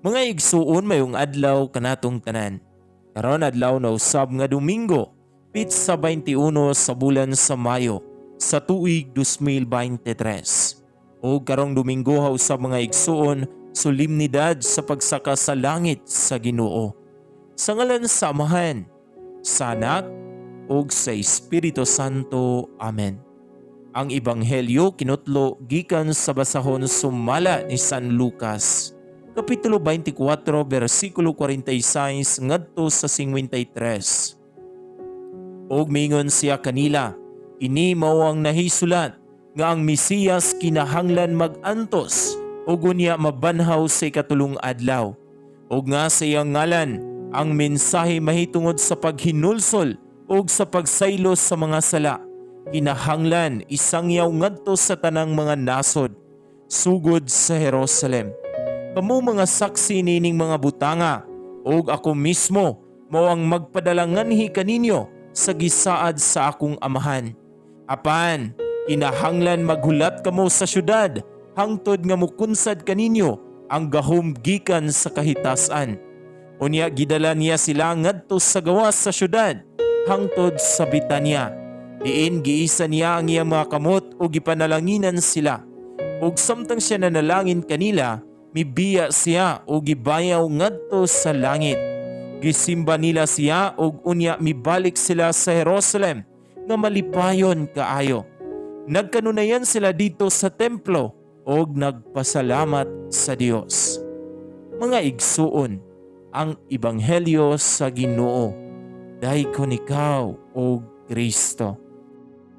Mga igsuon, mayong adlaw kanatong tanan. Karon adlaw na usab nga Domingo, pitsa 21 sa bulan sa Mayo sa tuig 2023. O karong Domingo ha usab, mga igsuon, solemnidad sa pagsaka sa langit sa Ginoo. Sa ngalan sa Amahan, sa Anak, ug sa Espiritu Santo. Amen. Ang Ebanghelyo kinutlo gikan sa basahon sumala ni San Lucas. Kapitulo 24, versikulo 46 ngadto sa 53. Og mingon siya kanila, "Ini mao ang nahisulat nga ang Mesiyas kinahanglan mag-antos ug unya mabanhaw sa ikatulong adlaw. Ug nga sa iyang ngalan ang mensahe mahitungod sa paghinulsol ug sa pagsaylo sa mga sala kinahanglan isangyaw ngadto sa tanang mga nasod, sugod sa Jerusalem. Kamo mga saksi nining mga butanga, ug ako mismo mao ang magpadala nganhi kaninyo sa gisaad sa akong Amahan. Apan kinahanglan maghulat kamo sa syudad hangtod nga mukunsad kaninyo ang gahom gikan sa kahitasan." Unya gidala niya sila ngadto sa gawas sa syudad hangtod sa Betania. Diin giisa niya ang iyang mga kamot ug gipanalanginan sila. Ug samtang siya nanalangin kanila, mibiya siya ug gibayaw ngadto sa langit. Gisimba nila siya ug unya mibalik sila sa Jerusalem nga malipayon kaayo. Nagkanunayan sila didto sa templo ug nagpasalamat sa Dios. Mga igsuon, ang ebanghelyo sa Ginoo. Daykon ikaw, o Kristo.